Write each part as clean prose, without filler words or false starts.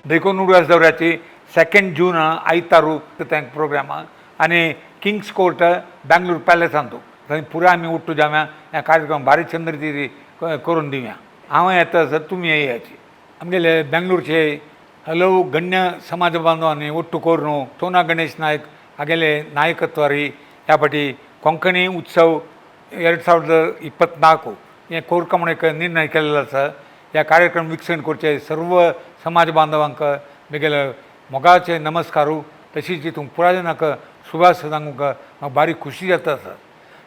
देखून उडवास दवराची 2 जून आयतारू तें प्रोग्राम आनी किंग्स कोर्ट, बेंगलूर पॅलेसांतू. थंय पुराय आमी उट्टू जाव्या. हे कार्यक्रम भारी चंद्र रीती करून दिवया. हांव येता सर, तुमी येयाची. आमगेले बेंगलूरचे हलव गण्य समाज बांधवांनी ಒಟ್ಟು करून सोना गणेश नायक हागेले नायकत्वारी ह्या फाटी कोंकणी उत्सव 2024 हे कोरका म्हणून एक निर्णय केलेलो आसा. ह्या कार्यक्रम वीक्षण करचे सर्व समाज बांधवांक मेगेले मोगाचे नमस्कारू. तशीच हितून पुराय जाणांक सुभाष सांगूंक म्हाका बारी खुशी जाता आसा.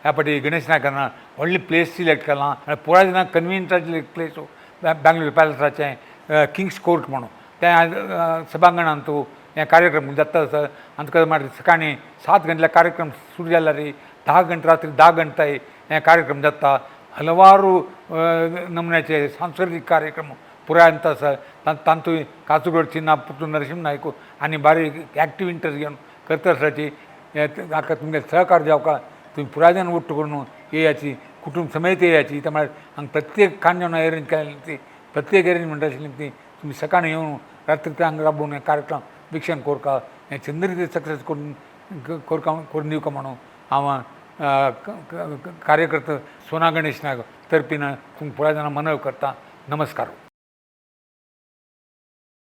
ह्या फाटी गणेश नायकान व्हडली प्लेस सिलेक्ट केलां आनी पुराय जाणांक कन्विनियंट आशिल्ली प्लेस, बँगलोर पॅलसाचें किंग्स कोर्ट म्हणून त्या सभांगणांत हे कार्यक्रम जाता आसा. आनी तुका मागीर सकाळी 7 गंटल्या कार्यक्रम सुरू जाल्यार 10 गंटे, रात्री 10 गंटे हे कार्यक्रम जाता. हलवारू नमुन्याचे सांस्कृतीक कार्यक्रम पुराय आसा. तांतूय कासरगोड चिन्ना पुतू नरसिंह नायक आनी बारीक ॲक्टिव इंट्रस्ट घेवन करता आसाची. हाका तुमगे सहकार जावका. तुमी पुराय जाण ಒಟ್ಟು करून येयाची, कुटुंब समेत येयाची. त्या म्हळ्यार हांगा प्रत्येक खाण अरेंज केलेली ती प्रत्येक अरेंजमेंट आशिल्ली ती. तुमी सकाळी येवन रात्री हांगा राबोवन हे कार्यक्रम वीक्षण कोरका, हें चंद्र सक्सेस करून कोरका करून दिवका म्हणून हांव कार्यकर्ता सोना गणेश नायक तर्फीन तुमकां पुराय जाणां मनव करता. नमस्कार.